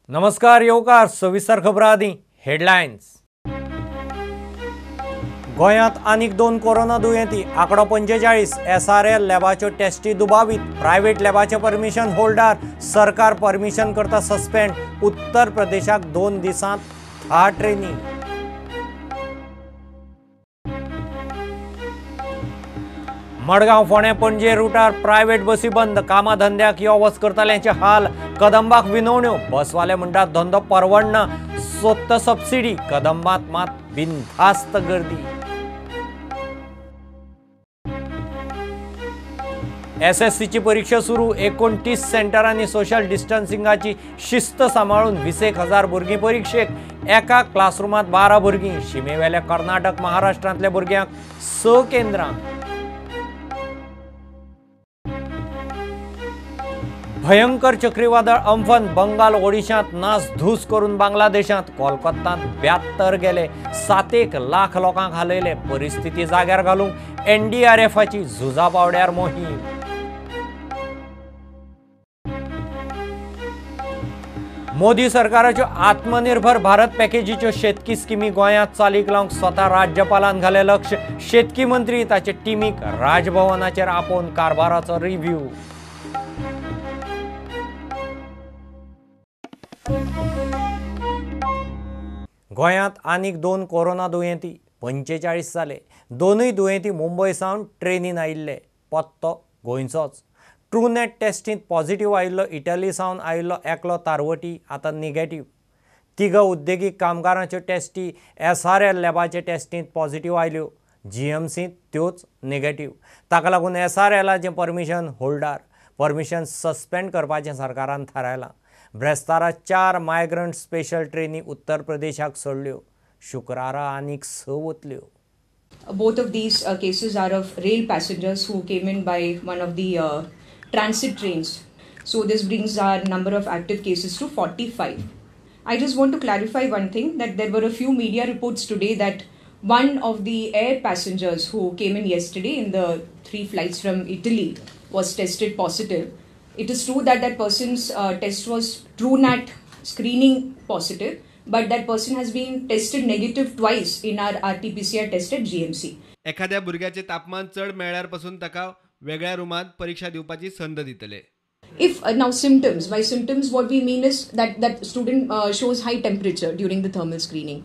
नमस्कार येवकार सविस्तर खबरां आदी हेडलायन्स। गोंयांत आनीक 2 कोरोना दुयेंती, आंकडो 45। एसआरएल लॅबाच्यो टेस्टी दुबावीत, प्रायव्हेट लॅबाचें परमिशन होल्डार, सरकार परमिशन करता सस्पेंड। उत्तर प्रदेशाक 2 दिसांत 10 ट्रेनी। मडगांव फोंडें पणजे रुटार प्रायव्हेट बसी बंद, कामा धंद्याक यो वच करतल्यांचे हाल। कदंबाक विनवण्यो, बसवाले म्हणटात धंदो परवडना, सोदता सबसिडी। कदंबात मात बिनधास्त गर्दी। एसएससीची परीक्षा सुरू, 29 सेंटरांनी सोशल डिस्टन्सिंगाची शिस्त सांबाळून 21,000 भुरगीं परीक्षेक। एका क्लासरुमांत 12 भुरगीं। शिमेवेल्या कर्नाटक महाराष्ट्रांतल्या भुरग्यांक 6 केंद्रां। भयंकर चक्रीवादळ अम्फन बंगाल ओडिशांत नासधूस करून बांगलादेशांत। कोलकातांत 72 गेले, 7 लाख लोकांक हालयले। परिस्थिती जाग्यार घालूंक एनडीआरएफाची झुजा पावड्यार मोहीम। मोदी सरकाराच्यो आत्मनिर्भर भारत पॅकेजीच्यो शेतकी स्किमी गोंयांत चालीक लावंक स्वता राज्यपालान घालें लक्ष। शेतकी मंत्री ताचे टिमीक राजभवनाचेर आपोवन कारभाराचो रिव्ह्यू। गोंयांत आनीक 2 कोरोना दुयेंती, 45 जाले। दोनूय दुयेंती मुंबय सावन ट्रेनीन आयिल्ले, पत्तो गोंयचोच। ट्रूनेट टेस्टींत पॉझिटिव्ह आयिल्लो इटली सावन आयिल्लो एकलो तारवटी आतां निगेटिव्ह। 3 उद्देगीक कामगारांच्यो टेस्टी एसआरएल लॅबाचे टेस्टींत पॉझिटिव्ह आयल्यो, जीएमसींत त्योच निगेटिव्ह। ताका लागून एसआरएलाचें परमिशन होल्डार, परमिशन सस्पेंड करपाचें सरकारान थारायलां। ब्रेस्तारा 4 मायग्रंट स्पेशल ट्रेनी उत्तर प्रदेशाक सोडल्यो, शुक्रारा आनीक 6 वतल्यो। Both of these cases are of rail passengers who came in by one of the transit trains. So this brings our number of active cases to 45. I just want to clarify one thing, that there were a few media reports today that one of the air passengers who came in yesterday in the 3 flights from Italy was tested positive. It is true that that person's test was TrueNat screening positive, but that person has been tested negative twice in our RT-PCR test at GMC. एखाद्या भुरग्याचे तापमान चड मेळ्ळ्यार पासून ताका वेगळ्या रुमांत परीक्षा दिवपाची संद दितले। If now symptoms, by symptoms what we mean is that that student shows high temperature during the thermal screening.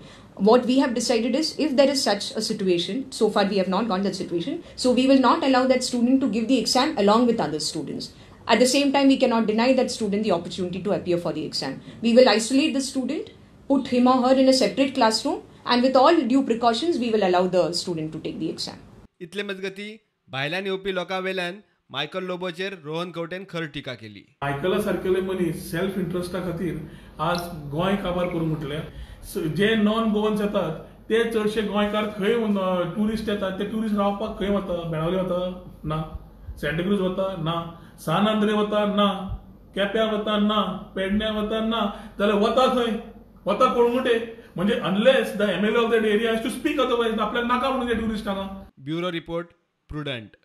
What we have decided is, if there is such a situation, so far we have not got that situation, so we will not allow that student to give the exam along with other students. At the same time, we cannot deny that student the opportunity to appear for the exam. We will isolate the student, put him or her in a separate classroom, and with all due precautions, we will allow the student to take the exam. इतले मजगती भायल्यान येवपी लोकां वेल्यान Michael लोबोचेर Rohan खंवटेन खर टिका केली। मायकला सारकेले मनीस सेल्फ इंट्रस्टा खातीर आज गोंय काबार करूंक म्हटलें। जे नॉन गोवन्स येतात ते चडशे गोंयकार खंय ट्युरिस्ट येतात ते ट्युरिस्ट रावपाक खंय वता? बेळगांव वता ना, सँटाक्रूज वता ना, सान आंद्रे वता ना, केप्यां वता ना, पेडण्यां वता ना, जाल्यार वता खंय? वता कोळंगुटे। म्हणजे unless the MLA of that area has to speak otherwise, आपल्याक नाका म्हणून ते ट्युरिस्ट हांगा। Bureau report, Prudent.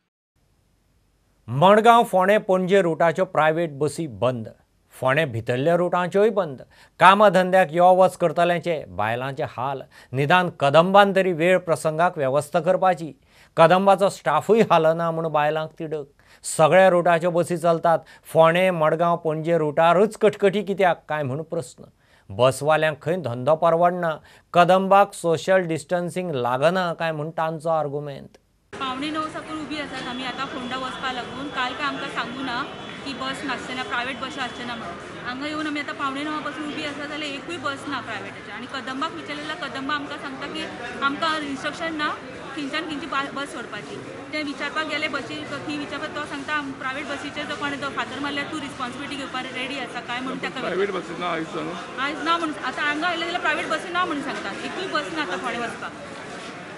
Madgaon Ponda Panaji रुटाच्यो private बसी बंद, फोंडें भितरल्या रुटांच्योय बंद। कामा धंद्याक यो वच करतल्यांचे बायलांचे हाल। निदान कदंबान तरी वेळ प्रसंगाक वेवस्था करपाची। कदंबाचो स्टाफूय हालना म्हूण बायलांक तिडक। सगळ्या रुटाच्यो बसी चलतात, फोंडें मडगांव पणजे रुटारूच कटकटी कित्याक काय म्हूण प्रस्न। बसवाल्यांक खंय धंदो परवडना, कदंबाक सोशल डिस्टन्सिंग लागना काय म्हूण तांचो आर्गुमेंत। 8:45 साकून उबी आसात आमी आतां फोंडा वचपा लागून। काल काय आमकां सांगू ना की बस नासचे ना, प्रायवेट बशी आसचे ना म्हणून। हांगा येवन आमी आतां 8:45 पासून उबी आसा जाल्यार एकूय बस ना प्रायवेटाची। आनी कदंबाक विचारलें जाल्यार कदंबा आमकां सांगता की आमकां इन्स्ट्रक्शन ना खंयच्यान खंयची बस सोडपाची। ते विचारपाक गेले बसी खंय विचारपाक, तो सांगता प्रायवेट बसीचेर जो कोणें जो फातर मारल्यार तूं रिस्पॉन्सिबिलिटी घेवपाक रेडी आसा काय म्हणून ताका। प्रायवेट बसी ना आयज न्हू, आयज ना म्हणून आतां हांगा आयलें जाल्यार प्रायवेट बसी ना म्हणून सांगता, एकूय बस ना आतां फोंडें वचपाक।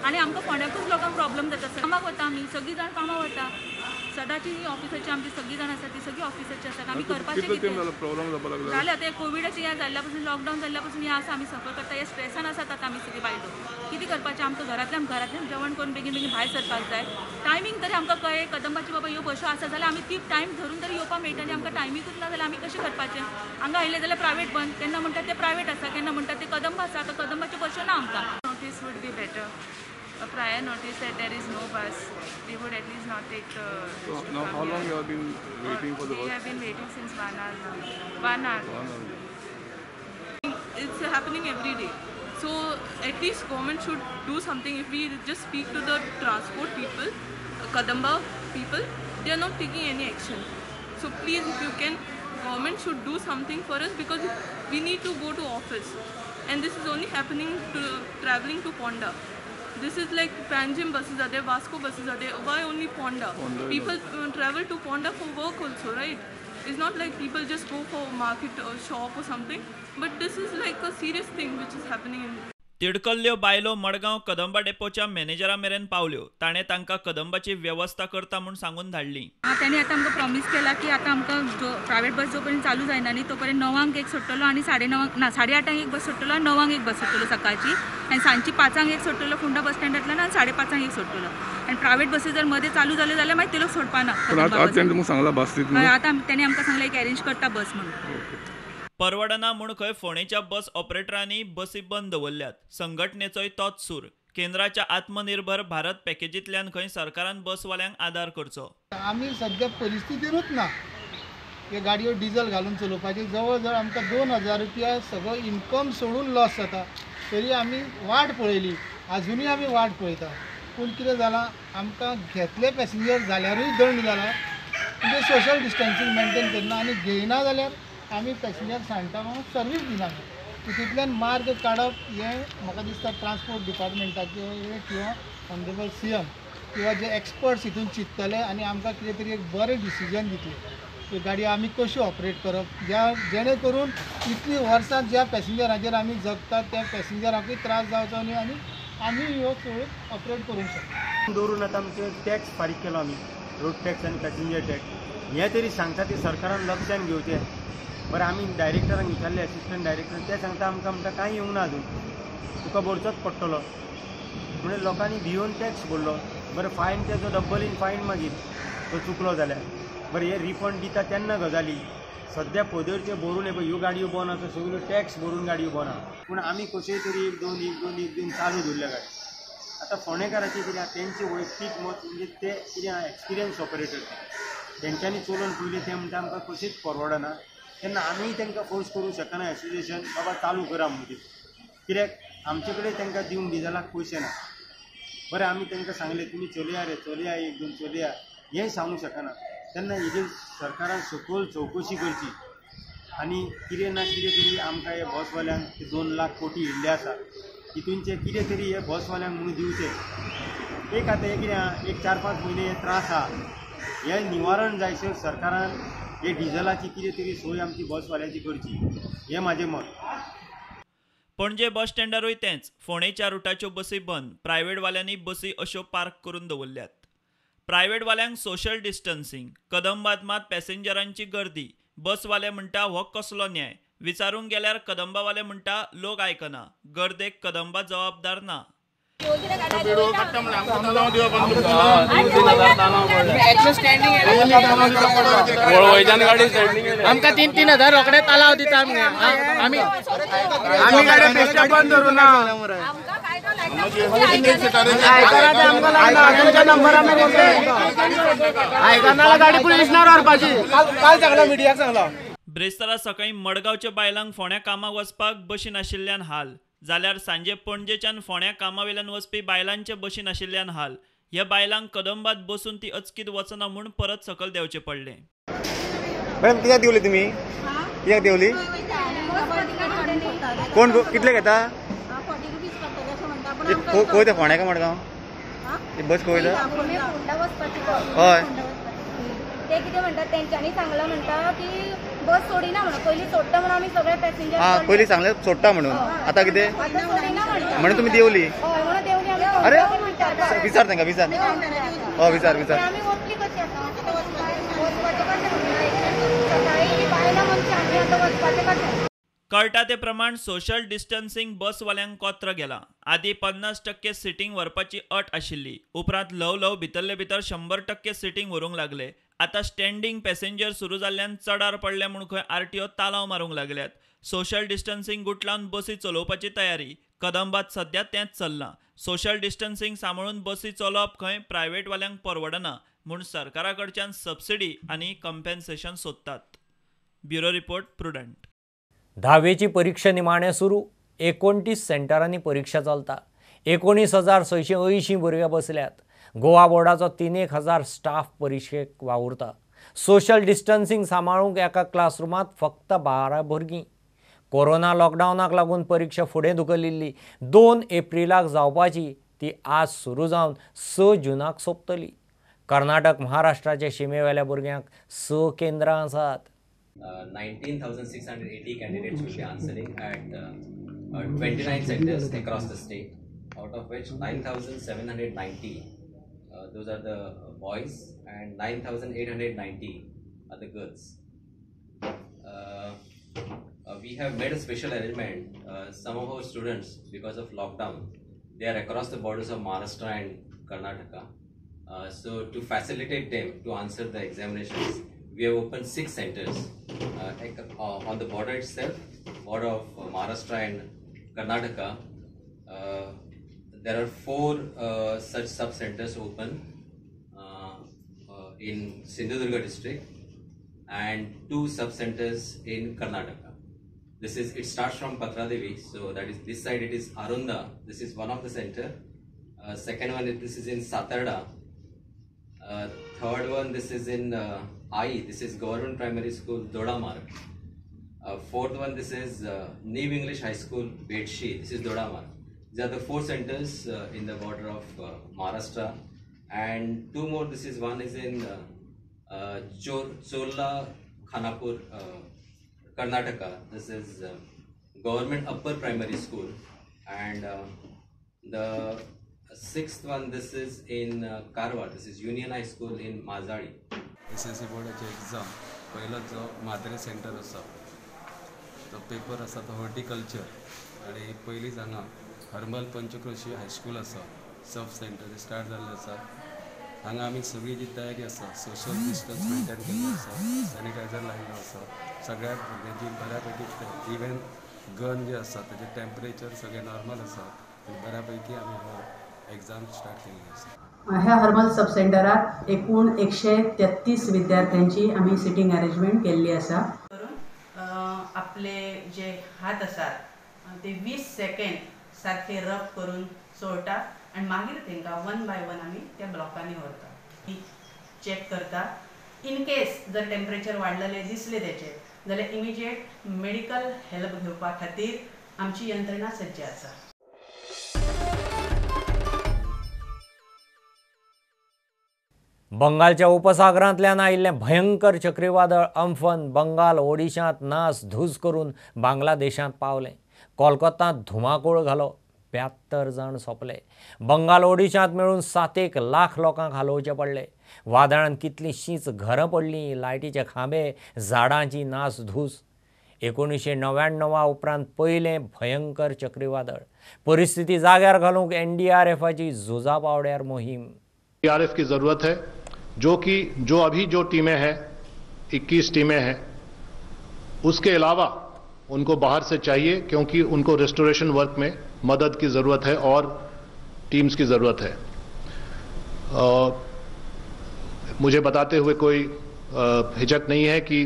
आनी आमकां फोंड्याकूच लोकांक प्रॉब्लम जाता। कामाक वता आमी, सगळीं जाण कामाक वता, सदांची ही ऑफिसाची आमची सगळीं जाणां आसा ती सगळीं ऑफिसाची आसात. आमी करपाचें कितें जालें आतां कोविडाचें हें जाल्ल्या पासून, लॉकडावन जाल्ल्या पासून हें आसा, आमी सफर करता, हे स्ट्रेसान आसात आतां आमी सगळीं बायलो. कितें करपाचें, आमकां घरांतल्यान घरांतल्यान जेवण करून बेगीन बेगीन भायर सरपाक जाय. टायमींग तरी आमकां कळ्ळें कदंबाची बाबा ह्यो बश्यो आसा जाल्यार आमी ती टायम धरून तरी येवपाक मेळटाली. आमकां टायमिंगूच ना जाल्यार आमी कशें करपाचें? हांगा आयलें जाल्यार प्रायवेट बंद, केन्ना म्हणटात ते प्रायवेट आसा, केन्ना म्हणटात ते कदंब आसा. आतां कदंबाच्यो बश्यो ना आमकां. Notice would be better. A prior notice that there is no bus, they would at least not take the. So now, how long you have been waiting for the bus? We have been waiting since 1 hour now. 1 hour. 1 hour. It's happening every day. So at least government should do something. If we just speak to the transport people, Kadamba people, they are not taking any action. So please, if you can, government should do something for us, because we need to go to office, and this is only happening to traveling to Ponda. This is like Panjim buses are there, Vasco buses are there. Why only Ponda? People travel to Ponda for work also, right? It's not like people just go for market or shop or something. But this is like a serious thing which is happening in. तिडकल्ल्यो बायलो मडगांव कदंबा डेपोच्या मॅनेजरा मेरेन पावल्यो. ताणें तांकां कदंबाची वेवस्था करता म्हूण सांगून धाडली. तांणी आतां आमकां प्रॉमीस केला की आतां आमकां जो प्रायवेट बस जो पर्यंत चालू जायना न्ही तो पर्यंत 9 एक सोडटलो आनी 9:30 ना 8:30 एक बस सोडटलो आनी 9 एक बस सोडटलो सकाळची, आनी सांजची 5 एक सोडटलो फोंडा बस स्टँडांतल्यान आनी 5:30 एक सोडटलो. आनी प्रायवेट बसी जर मदें चालू जाल्यो जाल्यार मागीर ते लोक सोडपाना. आतां तांणी आमकां सांगलें एक अरेंज करता बस म्हणून. परवडना म्हूण खंय फोंडेच्या बस ऑपरेटरांनी बसी बंद दवरल्यात. संघटनेचोय तोच सूर. केंद्राच्या आत्मनिर्भर भारत पॅकेजींतल्यान खंय सरकारान बसवाल्यांक आदार करचो. आमी सद्या परिस्थितीनूच ना हे गाडयो डिझल घालून चलोवपाची. जवळ जवळ आमकां 2000 रुपया सगळो इन्कम सोडून लॉस जाता, तरी आमी वाट पळयली, आजुनूय आमी वाट पळयता. पूण कितें जालां, आमकां घेतले पॅसेंजर जाल्यारूय दंड जाला, म्हणजे सोशल डिस्टन्सींग मेनटेन करना, आनी घेयना जाल्यार आमी पॅसेंजर सांडटा म्हणून सर्वीस दिना. तितूंतल्यान मार्ग काडप हें म्हाका दिसता ट्रान्सपोर्ट डिपार्टमेंटाचे किंवा ऑनरेबल CM किंवा जे एक्सपर्ट्स हितून चिंततले आनी आमकां कितें तरी एक बरें डिसिजन दितले की गाडी आमी कशी ऑपरेट करप, ज्या जेणे करून इतलीं वर्सां ज्या पॅसेंजरांचेर आमी जगतात त्या पॅसेंजरांकूय त्रास जावचो न्ही आनी आमी ह्यो सोय ऑपरेट करूंक शकता. दवरून आतां आमचे टॅक्स फारीक केलो आमी, रोड टॅक्स आनी पॅसेंजर टॅक्स, हें तरी सांगता ते सरकारान लक्षान घेवचें. बरें, आमी डायरेक्टरांक विचारलें, एसिस्टंट डायरेक्टर, ते सांगता आमकां म्हणटा कांय येवंक ना अजून, तुका भरचोच पडटलो. म्हणजे लोकांनी भियोन टॅक्स भरलो. बरें, फायन तेजो डब्बल इन फायन मागीर तो चुकलो जाल्यार. बरें, हे रिफंड दिता तेन्ना गजाली. सद्या पदरचे भरून हे पळय ह्यो गाडयो बंद आसा, सगळ्यो टॅक्स भरून गाडयो बंद आसा. पूण आमी कशेय तरी 1 2 1 2 1 2 चालू दवरल्या गाडी. आतां फोंडेकाराचें कितें आसा, तेंचें वैयक्तीक मत म्हणजे ते कितें आसा एक्सपिरियन्स ऑपरेटर, तेंच्यांनी चलोवन पळयलें, ते म्हणटा आमकां कशेंच परवडना. तेन्ना आमी तांकां फोर्स करूंक शकना एसोसिएशन बाबा चालू करा म्हणून, कित्याक आमचे कडेन तांकां दिवंक डिजलाक पयशे ना. बरें, आमी तांकां सांगलें तुमी चलया रे, चलया 1 2 चलया, हें सांगूंक शकना. तेन्ना हेजेर सरकारान सखोल चवकशी करची आनी कितें ना कितें तरी आमकां हे बसवाल्यांक 2 लाख कोटी येयल्ले आसा तितूनचे कितें तरी हे बसवाल्यांक म्हणून दिवचें. एक आतां हें कितें आहा, एक 4-5 म्हयने हे त्रास आहा, हें निवारण जायसर सरकारान हे डिझलाची कितें तरी सोय आमची बसवाल्याची करची, हें म्हाजें मत. पणजे बस स्टँडारूय तेंच. फोंडेच्या रुटाच्यो बसी बंद. प्रायव्हेटवाल्यांनी बसी अश्यो पार्क करून दवरल्यात. प्रायव्हेटवाल्यांक सोशल डिस्टन्सिंग. कदंबात मात पॅसेंजरांची गर्दी. बसवाले म्हणटा हो कसलो न्याय. विचारूंक गेल्यार कदंबावाले म्हणटा लोक आयकना, गर्देक कदंबा जबाबदार ना. आमकां 3-3 हजार रोखडे तालाव दिता. आमी आमी गाडी बेश्टे बंद धरू ना. गाडी पुलिसनार व्हरपाची. काल सांगला मिडियाक सांगला. ब्रेस्तारा सकाळी मडगांवच्या बायलांक फोंड्या कामाक वचपाक बशी नाशिल्ल्यान हाल, जाल्यार सांजे पणजेच्यान फोंड्या कामावेल्यान वचपी बायलांचे बशी नाशिल्ल्यान हाल. ह्या बायलांक कदंबात बसून ती अचकीत वचना म्हूण परत सकल देंवचें पडलें. मॅडम कित्याक देंवली तुमी? कित्याक देंवली? कोण कितले घेता? खंय ते फोंड्या काय मडगांव? बस खंय? हय, ते कितें म्हणटात तेंच्यांनी सांगलां म्हणटा की बस सोडिना म्हणून, पयलीं सोडटा म्हणून आमी सगळे पॅसेंजर. हां, पयलीं सांगलें सोडटा म्हणून, आतां कितें म्हणून तुमी देंवली? हय, म्हणून देंवली आमी. अरे विचार तांकां, विचार. हय, विचार विचार. आमी वतली कशी आतां? वचपाचें कशें म्हणटा, सकाळीं बायलां मनशां आमी आतां वचपाचें कशें. कळटा ते प्रमाण सोशल डिस्टन्सिंग बसवाल्यांक कोत्र गेला. आदी 50% सिटींग व्हरपाची अट आशिल्ली, उपरांत ल्हव ल्हव भितरले भितर 100% सिटींग व्हरूंक लागले. आतां स्टँडींग पॅसेंजर सुरू जाल्ल्यान चडार पडले म्हूण खंय आरटीओ तालांव मारूंक लागल्यात. सोशल डिस्टन्सिंग गुटलावन बसी चलोवपाची तयारी कदंबात सध्या तेंच चल्लां. सोशल डिस्टन्सिंग सांबाळून बसी चलोवप खंय प्रायव्हेटवाल्यांक परवडना म्हूण सरकारा कडच्यान सबसिडी आनी कंपेन्सेशन सोदतात. Bureau report, Prudent. धावेची परिक्षा निमाणे सुरू. 29 सेंटरांनी परिक्षा चलता. 19,680 भुरगे बसल्यात. गोवा बोर्डाचो 3,000 स्टाफ परिक्षेक वावुरता. सोशल डिस्टन्सिंग सांबाळूंक एका क्लासरुमांत फक्त 12 भुरगीं. कोरोना लॉकडावनाक लागून परिक्षा फुडें धुकलिल्ली. 2 एप्रिलाक जावपाची ती आज सुरू जावन 6 जूनाक सोंपतली. कर्नाटक महाराष्ट्राच्या शिमेवेल्या भुरग्यांक 6 केंद्रां आसात. 19,680 candidates will be answering at 29 centers across the state, out of which 9,790 those are the boys and 9,890 are the girls. We have made a special arrangement. Some of our students, because of lockdown, they are across the borders of Maharashtra and Karnataka. So to facilitate them to answer the examinations, we have opened 6 centers on the border itself, border of Maharashtra and Karnataka. There are 4 such sub-centers open in Sindhudurga district and 2 sub-centers in Karnataka. This is, it starts from Patradevi, so that is this side it is Arunda. This is one of the center. Second one, this is in Satarda. Third one, this is in I, this is Government Primary School, Dodamarg. Fourth one, this is New English High School, Bedshi, this is Dodamarg. These are the 4 centers in the border of Maharashtra, and 2 more, this is one is in Chola Khanapur, Karnataka. This is Government Upper Primary School, and the 6th one, this is in Karwar, this is Union High School in Mazadi. SSC बोर्डाचे exam पयलो जो Madre centre आसा तो paper आसा तो horticulture, आनी पयलींच हांगा हर्मल पंचक्रोशी हायस्कूल आसा, सब सेंटर स्टार्ट जाल्लें आसा. हांगा आमी सगळी जी तयारी आसा, सोशल डिस्टन्स मेंटेन केल्लो आसा, सॅनिटायझर लायिल्लो आसा, सगळ्या भुरग्यांची बऱ्या पैकी इवन गन जे आसा तेजें टेम्परेचर सगळें नॉर्मल आसा आनी बऱ्या पैकी आमी हांगा एग्जाम स्टार्ट केल्ली आसा. ह्या हर्मल सब सेंटरात एकूण 133 विद्यार्थ्यांची आमी सिटींग अरेंजमेंट केल्ली आसा. आपले जे हात आसात ते 20 सेकंड सारखे रब करून चोळटा आनी मागीर तांकां 1 बाय 1 आमी त्या ब्लॉकांनी व्हरता, चॅक करता. इन केस जर टेम्परेचर वाडलेलें दिसलें तेचें जाल्यार इमिजिएट मेडिकल हेल्प घेवपा खातीर आमची यंत्रणा सज्ज आसा. बंगालच्या उपसागरांतल्यान आयिल्लें भयंकर चक्रीवादळ अम्फन बंगाल ओडिशांत नास धूस करून बांगलादेशांत पावलें. कोलकातांत धुमाकूळ घालो, 72 जाण सोंपले. बंगाल ओडिशांत मेळून 7 लाख लोकांक हालोवचे पडले. वादळान कितलींशींच घरां पडलीं, लायटीचे खांबे, झाडांची नास धूस. 1999 उपरांत पयलें भयंकर चक्रीवादळ. परिस्थिती जाग्यार घालूंक एनडीआरएफाची झुजा पावड्यार मोहीम. एनडीआरएफ की ज़रूरत है, जो कि जो अभी जो टीमें हैं, 21 टीमें हैं, उसके अलावा उनको बाहर से चाहिए, क्योंकि उनको रेस्टोरेशन वर्क में मदद की ज़रूरत है और टीम्स की ज़रूरत है. मुझे बताते हुए कोई हिचक नहीं है कि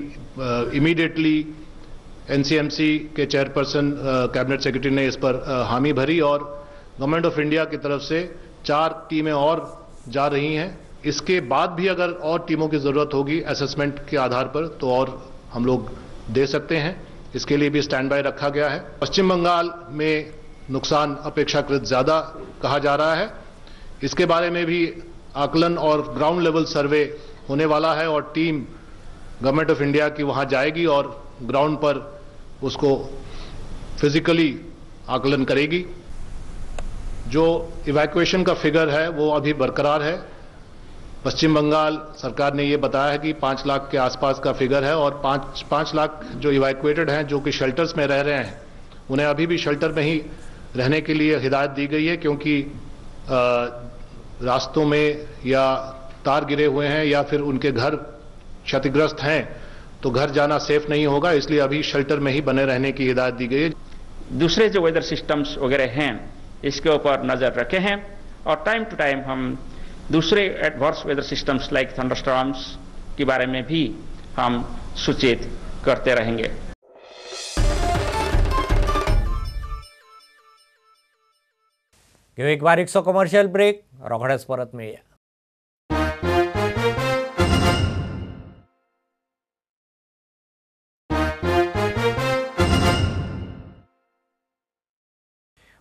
immediately NCMC K chairperson cabinet secretary ने इस पर हामी भरी और गवर्नमेंट ऑफ इंडिया की तरफ से 4 टीमें और जा रही हैं. इसके बाद भी अगर और टीमों की ज़रूरत होगी असेसमेंट के आधार पर तो और हम लोग दे सकते हैं. इसके लिए भी स्टैंड बाय रखा गया है. पश्चिम बंगाल में नुकसान अपेक्षाकृत ज़्यादा कहा जा रहा है. इसके बारे में भी आकलन और ग्राउंड लेवल सर्वे होने वाला है और टीम गवर्नमेंट ऑफ इंडिया की वहाँ जाएगी और ग्राउंड पर उसको फिजिकली आकलन करेगी. जो इवैक्यूएशन का फिगर है वो अभी बरकरार है. पश्चिम बंगाल सरकार ने ये बताया है कि 5 लाख के आसपास का फिगर है और 5 लाख जो इवैक्यूएटेड हैं, जो कि शेल्टर्स में रह रहे हैं, उन्हें अभी भी शेल्टर में ही रहने के लिए हिदायत दी गई है, क्योंकि रास्तों में या तार गिरे हुए हैं या फिर उनके घर क्षतिग्रस्त हैं, तो घर जाना सेफ नहीं होगा, इसलिए अभी शेल्टर में ही बने रहने की हिदायत दी गई है। दूसरे जो वेदर सिस्टम्स वगैरह हैं इसके ऊपर नज़र रखे हैं और टाइम टू टाइम हम दूसरे adverse weather systems like thunderstorms K बारे में भी हम सूचित करते रहेंगे। एक बारीकसो कमर्शियल ब्रेक, रोखडेच परत मेळया।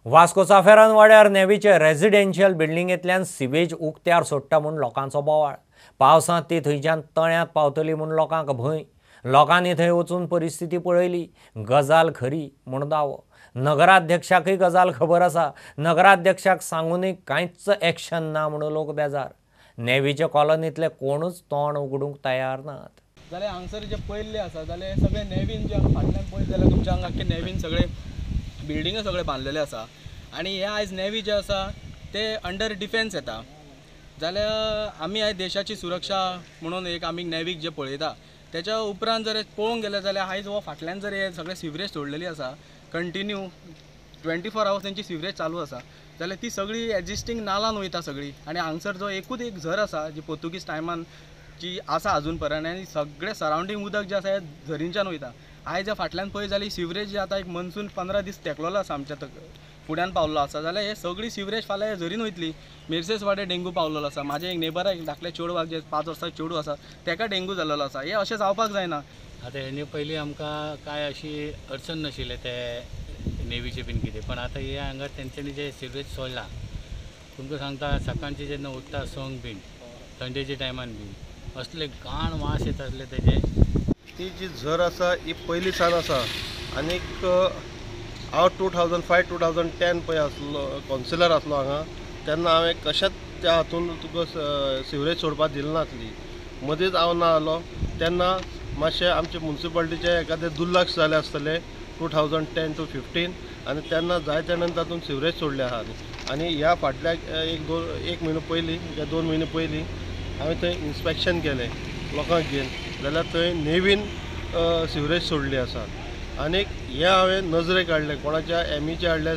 वास्को चाफेरान वाड्यार नेवीचे रेजिडेन्शियल बिल्डिंगेंतल्यान सिवेज उक्त्यार सोडटा म्हूण लोकांचो बोवाळ। पावसांत ती थंयच्यान तळ्यांत पावतली म्हूण लोकांक भंय। लोकांनी थंय वचून परिस्थिती पळयली, गजाल खरी म्हूण दावो। नगराध्यक्षाकय गजाल खबर आसा, नगराध्यक्षाक सांगूनय कांयच एक्शन ना म्हणून लोक बेजार। नेवीच्या कॉलनींतले कोणूच तोंड उगडूंक तयार नात। जाल्यार हांगसर जे पयल्ले आसा जाल्यार सगळे नेवीन जे फाटल्यान पळयत जाल्यार तुमच्या हांगा आख्खे नेवीन सगळे बिल्डिंगे सगळे बांदलेले आसा आनी हे आयज नेवी जे आसा ते अंडर डिफेन्स येता। जाल्यार आमी आयज देशाची सुरक्षा म्हणून एक आमी नेवीक जे पळयता तेच्या उपरांत जर पळोवंक गेले जाल्यार आयज हो फाटल्यान जर हे सगळे सिवरेज सोडलेली आसा कंटिन्यू 24 आवर्स तेंची सिवरेज चालू आसा जाल्यार ती सगळी एग्जिस्टींग नालान वयता सगळी। आनी हांगसर जो एकूच एक झर आसा जी पोर्तुगीज टायमान जी आसा आजून पर्यंत आनी सगळे सरावंडींग उदक जें आसा हें झरींच्यान वयता। आयज फाटल्यान पळय जाल्यार सिवरेज जे आतां एक मनसून 15 दीस तेकलेलो आसा आमच्या फुड्यान पावल्लो आसा जाल्यार हे सगळी सिवरेज फाल्यां झरीन वयतली। मिरसेस वाडे डेंगू पावलेलो आसा, म्हाजे एक नेबराक एक धाकले चेडवाक जे 5 वर्सां चेडूं आसा तेका डेंगू जाल्लो आसा। हें अशें जावपाक जायना। आतां हेणे पयलीं आमकां कांय अशी अडचण नाशिल्लें ते नेवीचे बीन कितें, पण आतां हे हांगा तेंच्यांनी जे सिवरेज सोडला तुमकां सांगता सकाळचे जेन्ना उठ्ठा संक बीन थंडेच्या टायमान बीन असले घाण वास येता आसले तेजे। ती जी झर आसा ही पयलीं सान आसा आनीक हांव 2005 2010 पळय आसलो कावन्सिलर आसलो हांगा तेन्ना हांवें कशेंच त्या हातून तुका सिवरेज सोडपाक दिली नासली। मदींच हांव ना जालो तेन्ना मातशें आमचे मुन्सिपाल्टीचें एखादें दुर्लक्ष जालें आसतलें 2010 to 15 आनी तेन्ना जायते जाणांनी तातूंत सिवरेज सोडले आहा। आनी ह्या फाटल्या एक म्हयनो पयलीं या 2 म्हयने पयलीं हांवें थंय इन्स्पेक्शन केलें लोकांक घेवन जाल्यार थंय नेवीन सिवरेज सोडली आसा। आनीक हें हांवें नजरेक हाडलें, कोणाच्या एमईचे हाडलें,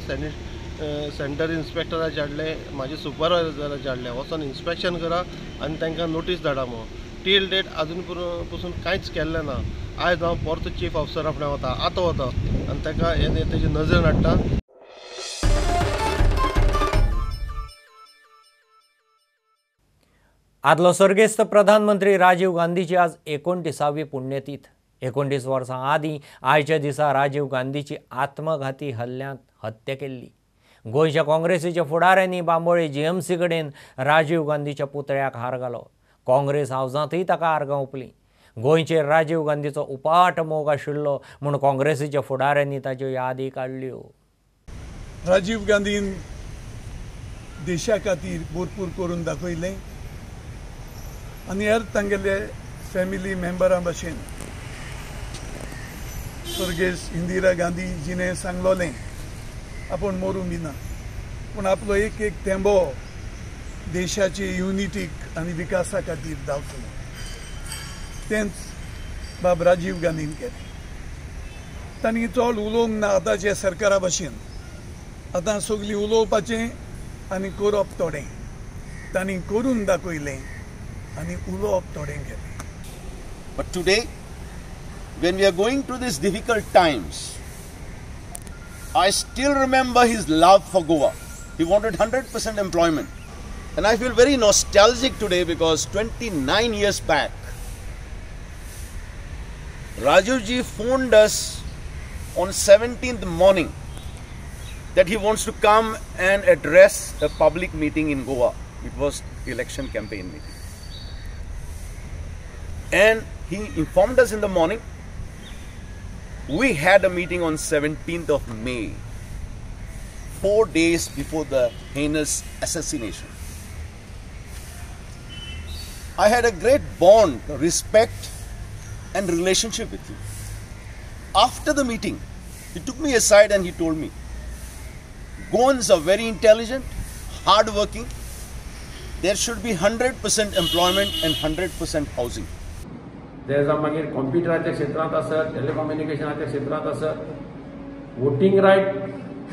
सेंटर इन्स्पेक्टराचे हाडलें, म्हाजे सुपरवायजराचे हाडलें, वचोन इन्स्पेक्शन करा आनी तांकां नोटीस धाडा म्हणून। टील डेट आजून पसून कांयच केल्लें ना। आयज हांव परतो चीफ ऑफिसरा फुडें वता, आतां वता आनी ताका हें तेजे नजरेन हाडटा। आदलो सर्गेस्त प्रधानमंत्री राजीव गांधीची आज 29वी पुण्यतीथ। 29 वर्सां आदीं आयच्या दिसा राजीव गांधीची आत्मघाती हल्ल्यांत हत्या केल्ली। गोंयच्या काँग्रेसीच्या फुडाऱ्यांनी बांबोळे जीएमसी कडेन राजीव गांधीच्या पुतळ्याक हार घालो। काँग्रेस हावजांतय ताका आर्गां ओंपलीं। गोंयचेर राजीव गांधीचो उपाट मोग आशिल्लो म्हूण काँग्रेसीच्या फुडाऱ्यांनी ताच्यो यादी काडल्यो। राजीव गांधीन देशा खातीर भरपूर करून दाखयलें आनी हेर तांगेले फॅमिली मेंबरां भशेन स्वर्गेस्त इंदिरा गांधी जिणे सांगलोलें आपूण मरूंक बी ना, पूण आपलो एक एक थेंबो देशाची युनिटीक आनी विकासा खातीर धांवतलो, तेंच बाब राजीव गांधीन केलें। तांणी चड उलोवंक ना आतांच्या सरकारा भशेन, आतां सगळीं उलोवपाचें आनी करप थोडें, तांणी करून दाखयलें आनी उलोवप थोडें केलें। But today, when we are going through these difficult times, I still remember his love for Goa. He wanted 100% employment. And I feel very nostalgic today because 29 years back, Rajiv ji phoned us on 17th morning that he wants to come and address a public meeting in Goa. It was election campaign meeting. And he informed us in the morning. We had a meeting on 17th of May, 4 days before the heinous assassination. I had a great bond, respect and relationship with him. After the meeting, he took me aside and he told me, Goans are very intelligent, hardworking. There should be 100% employment and 100% housing. ते जावं मागीर कॉम्प्युटराच्या क्षेत्रांत आसत, टेलिकम्युनिकेशनाच्या क्षेत्रांत आसत, voting right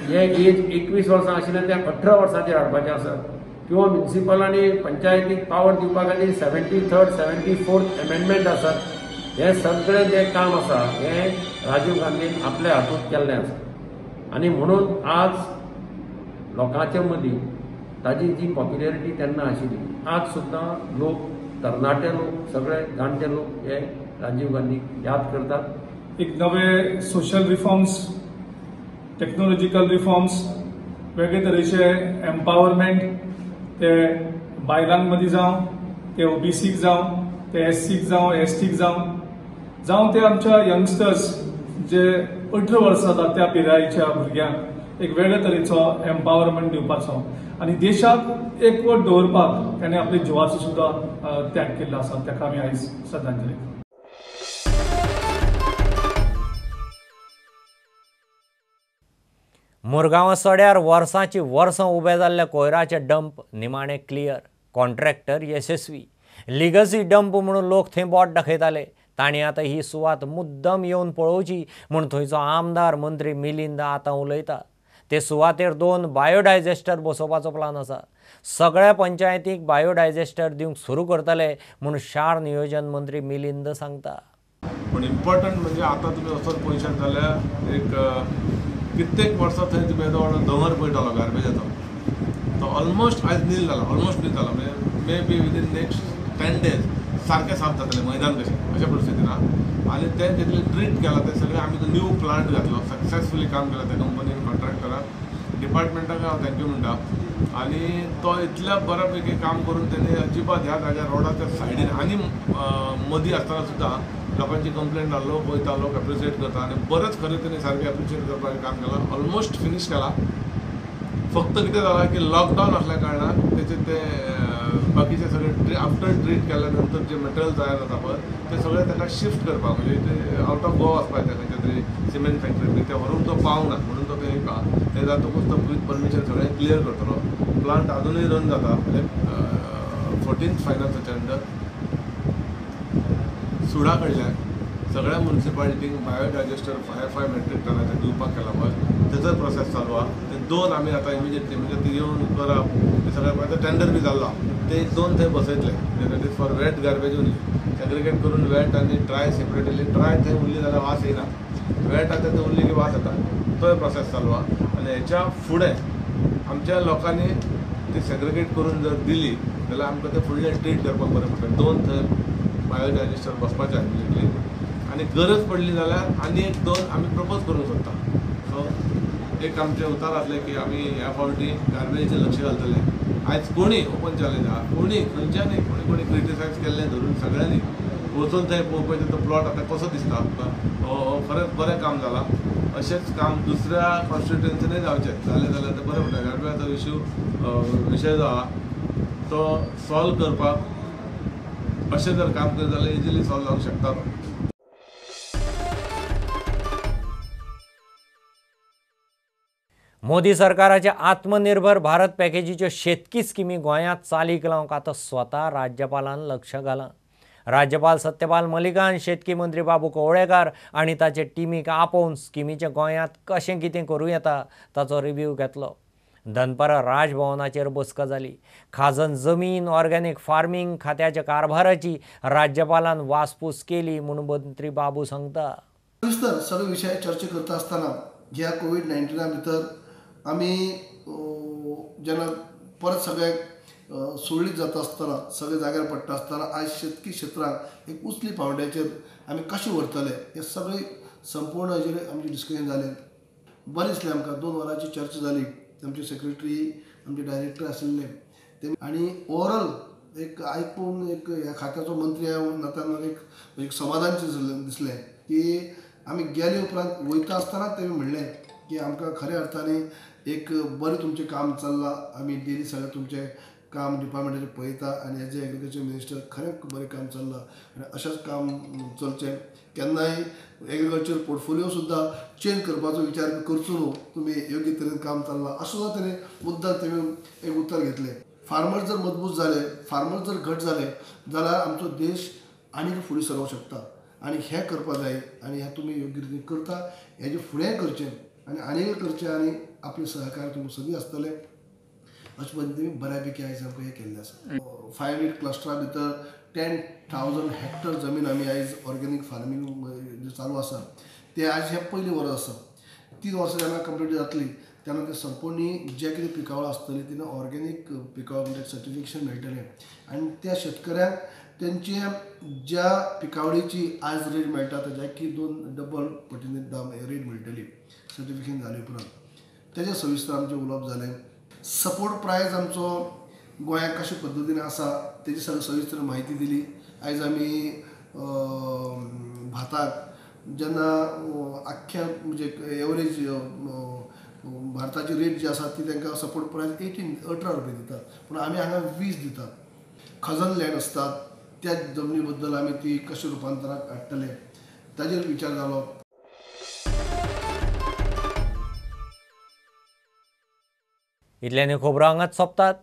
हे as 21 वर्सां आशिल्ल्यान ते 18 वर्सांचेर हाडपाचें आसत, किंवा म्युनिसिपल आनी पंचायतीक पावर दिवपा खातीर 73rd 74th amendment आसत, हें सगळें जें काम आसा हें राजीव गांधीन आपल्या हातूंत केल्लें आसा. आनी म्हणून आज लोकांच्या मदीं ताजी जी पॉप्युलरिटी तेन्ना आशिल्ली, आज सुद्दां लोक, तरणाटे लोक, सगळे जाणटे लोक हे राजीव गांधीक याद करतात. एक नवे सोशल रिफॉर्म्स, टेक्नॉलॉजिकल रिफॉर्म्स, वेगळे तरेचे एम्पावरमेंट, ते बायलां मदीं जावं, ते ओबीसीक जावं, ते एससीक जावं, एसटीक जावं, जावं ते आमच्या यंगस्टर्स जे 18 वर्सां जाता त्या पिरायेच्या भुरग्यांक एक वेगळे तरेचो एम्पावरमेंट दिवपाचो आनी देशाक एकवट दवरपाक ताणें आपल्या जिवाचो सुद्दां त्याग केल्लो आसा. ताका आमी आयज श्रद्धांजली. मुरगांवां सड्यार वर्सांची वर्सां उबे जाल्ले कोयराचे डंप निमाणे क्लियर. कॉन्ट्रॅक्टर यशस्वी. लिगसी डंप म्हणून लोक थंय बोट दाखयताले. तांणी आतां ही सुवात मुद्दम येवन पळोवची म्हूण थंयचो आमदार मंत्री मिलिंद आतां उलयता. ते सुवातेर 2 बायोडायजेस्टर बसोवपाचो प्लान आसा. सगळ्या पंचायतींक बायोडायजेस्टर दिवंक सुरू करतले म्हूण शार नियोजन मंत्री मिलिंद सांगता. पूण इम्पॉर्टंट म्हणजे आतां तुमी वचत पळयशात जाल्यार एक कित्येक वर्सां थंय तुमी येदो व्हडलो दोंगर पळयतालो गार्बेजाचो, तो ऑलमोस्ट आयज नील जाला, ऑलमोस्ट नील जाला. म्हणजे may be within next 10 days सारकें साफ जातलें मैदान कशें, अशा परिस्थितीन. आनी तें जितलें ट्रीट केलां तें सगळें आमी तो न्यू प्लांट घातलो, सक्सेसफुली काम केलां त्या कंपनीन, कॉन्ट्रॅक्टरान, डिपार्टमेंटाक हांव thank you म्हणटा. आनी तो इतल्या बऱ्या पैकी काम करून तेणी अजिबात ह्या जाग्यार रोडाच्या सायडीन आनी मदीं आसतना सुद्दां लोकांची कंप्लेन लोक वयता, लोक एप्रिशिएट करता आनी बरेंच खरें तेणी सारकें एप्रिशिएट करपाचें काम केलां, ऑलमोस्ट फिनीश केलां. फक्त कितें जालां की लॉकडावन आसल्या कारणान तेचें तें बाकीचे सगळे आफ्टर ट्रीट केल्या नंतर जे मटेरियल तयार जाता पळय ते सगळें ताका शिफ्ट करपाक, म्हणजे ते आवट ऑफ गोवा वचपाक जाय खंयच्या तरी सिमेंट फॅक्टरी, ते व्हरूंक तो पावना म्हणून तो थंय ते जातकूच तो विथ परमिशन सगळें क्लियर करतलो. प्लांट आजुनूय रन जाता, म्हणजे 14th फायनान्साच्या अंडर सुडा कडल्यान सगळ्या मुन्सिपालिटींक बायोडायजेस्टर 5 मेट्रीक टनाचे दिवपाक केला पळय, तेजोय प्रोसेस चालू आहा. ते 2 आमी आतां इमिजिएटली म्हणजे ते येवन करप, ते सगळें आतां टेंडर बी जाल्लो आहा, ते 2 थंय बसयतले. That is for wet garbage only, segregate करून वेट आनी ड्राय सेपरेटली. ड्राय थंय उरली जाल्यार वास येना, वेट आतां थंय उरली की वास येता, तोय प्रोसेस चालू आहा. आनी हेच्या फुडें आमच्या लोकांनी ती सेग्रिगेट करून जर दिली जाल्यार आमकां तें फुडलें ट्रीट करपाक बरें पडटा. 2 थंय बायोडायजेस्टर बसपाचें इमिजिएटली आनी गरज पडली जाल्यार आनी एक 2 आमी प्रपोज करूंक सोदता. सो एक आमचें उतार आसलें की आमी ह्या फावटी गार्बेजीचेर लक्ष घालतले. आयज कोणी ओपन चॅलेंज आहा, कोणी खंयच्यानी कोणी कोणी क्रिटिसायज केल्लें धरून सगळ्यांनी वचून थंय पळोवपाचें तो प्लॉट आतां कसो दिसता आमकां, हो खरेंच बरें काम जालां. अशेंच काम दुसऱ्या कॉन्स्टिट्युएन्सीनूय जावचें जालें जाल्यार तें बरें पडटा. गार्बेजाचो इश्यू विशय जो आहा तो सॉल्व करपाक अशें जर काम करत जाल्यार इजिली सॉल्व जावंक शकता. मोदी सरकाराच्या आत्मनिर्भर भारत पॅकेजीच्यो शेतकी स्किमी गोंयांत चालीक लावंक आतां स्वता राज्यपालान लक्ष घालां. राज्यपाल सत्यपाल मलिकान शेतकी मंत्री बाबू कवळेकार आनी ताचे टिमीक आपोवन स्किमीचें गोंयांत कशें कितें करूं येता ताचो रिव्यू घेतलो. दनपारां राजभवनाचेर बसका जाली. खाजन जमीन, ऑर्गेनिक फार्मींग खात्याच्या कारभाराची राज्यपालान वासपूस केली म्हूण मंत्री बाबू सांगता. सगळे विशय चर्चा करता आसतना ह्या कोवीड-19 भितर आमी जेन्ना परत सगळे सुरळीत जाता आसतना, सगळे जाग्यार पडटा आसतना आयज शेतकी क्षेत्राक एक उंचली पावंड्याचेर आमी कशें व्हरतले हे सगळे संपूर्ण हाजेर आमचें डिस्कशन जालें. बरें दिसलें आमकां. 2 वरांची चर्चा जाली. आमचे सेक्रेटरी, आमचे डायरेक्टर आशिल्ले ते आनी ओवरऑल एक आयकून एक ह्या खात्याचो मंत्री नात्यान एक समाधान दिसलें की आमी गेले उपरांत वयता आसतना तेमी म्हणलें की आमकां खऱ्या अर्थाने एक बरें तुमचें काम चल्लां, आमी डेली सगळें तुमचें काम डिपार्टमेंटाचें पळयता आनी एज ए एग्रीकल्चर मिनिस्टर खरें बरें काम चल्लां आनी अशेंच काम चलचें. केन्नाय एग्रीकल्चर पोर्टफोलियो सुद्दां चेंज करपाचो विचार करचो न्हू, तुमी योग्य तरेन काम चल्लां अशें सुद्दां तेणें मुद्दाम तेणी एक उत्तर घेतलें. फार्मर जर मजबूत जाले, फार्मर जर घट जाले जाल्यार आमचो देश आनीक फुडें सरोंक शकता आनी हें करपा जाय आनी हें तुमी योग्य रितीन करता, हेजें फुडें करचें आनी आनीक करचें आनी आपलें सहकार्य तुमकां सदीं आसतलें अशें पद्दतीन बऱ्यापैकी आयज आमकां हें केल्लें आसा. 500 क्लस्टरा भितर 10,000 हेक्टर जमीन आमी आयज ऑर्गेनीक फार्मींग जें चालू आसा तें आयज हें पयलें वर्स आसा. 3 वर्सां जेन्ना कंप्लीट जातली तेन्ना ते संपूर्ण जे कितें पिकावळ आसतली तेन्ना ऑर्गेनीक पिकावळ म्हणजे सर्टिफिकेशन मेळटलें आनी त्या शेतकऱ्यांक तेंचे ज्या पिकावळीची आयज रेट मेळटा तेज्या की 2 डबल पटीन दाम रेट मेळटली सर्टिफिकेशन जाले उपरांत. तेजें सविस्तर आमचें उलोवप जालें. सपोर्ट प्रायज आमचो गोंयांत कशे पद्दतीन आसा तेजी सगळी सविस्तर म्हायती दिली. आयज आमी भाताक जेन्ना आख्ख्या म्हणजे एवरेज भारताची रेट जी आसा ती तांकां सपोर्ट प्रायज 18 रुपया दितात, पूण आमी हांगा 20 दितात. खजन लँड आसतात त्या जमनी बद्दल आमी ती कशें रुपांतराक हाडटले ताजेर विचार जालो. इतल्यान खबरो हांगाच सोंपतात.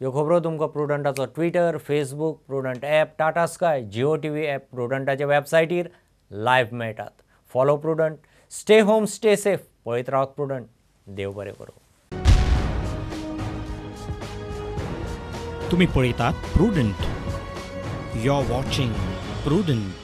ह्यो खबरो तुमकां प्रुडंटाचो Twitter, Facebook, Prudent app, Tata Sky, Jio TV app, प्रुडंटाच्या वेबसायटीर live मेळटात. Follow Prudent, stay home, stay safe. पळयत रावत प्रुडंट. देव बरें करूं. तुमी पळयतात Prudent. You are watching Prudent.